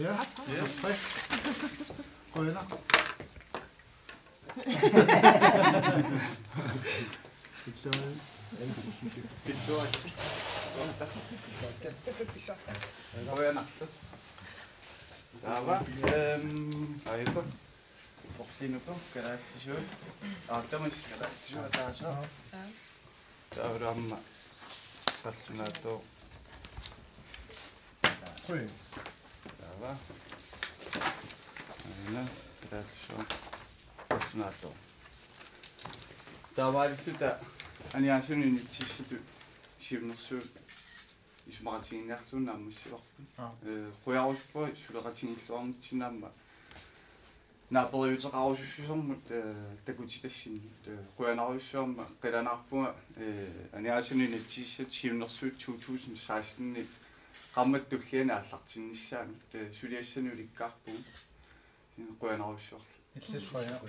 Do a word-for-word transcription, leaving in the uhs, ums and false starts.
Ja, ja. Hej. Qujanaq. Pilluarit. Pilluarit. Qujanaq. Taava, ehm, ajutoq. Portinuku kalaallisuut. Aa, tamassi kalaallisuut ataaseq. Taava aamma qallunaatut. Qujan. Taava. Aana, kalaallisuut. Qallunaatut. Taamaalilluta aniaasuni inississatut siunnersuut isumaqatigiinniarlugu naammassivarput. Aa. Ee, qujarusuppunga suleqatigiilluarnitsinni aamma naaperiuteqarusussusermut, ee, takutitassatsinnut, ee, qujanarujussuarmik qilanaarpunga, ee, aniaasuni inatsisissatut siunnersuut to tusind seksten-imi qaammatit tulliani aallartinnissaanut, ee, suliassani ulikkaarpugut. Qujanarujussuarlu. Illit qujanaq.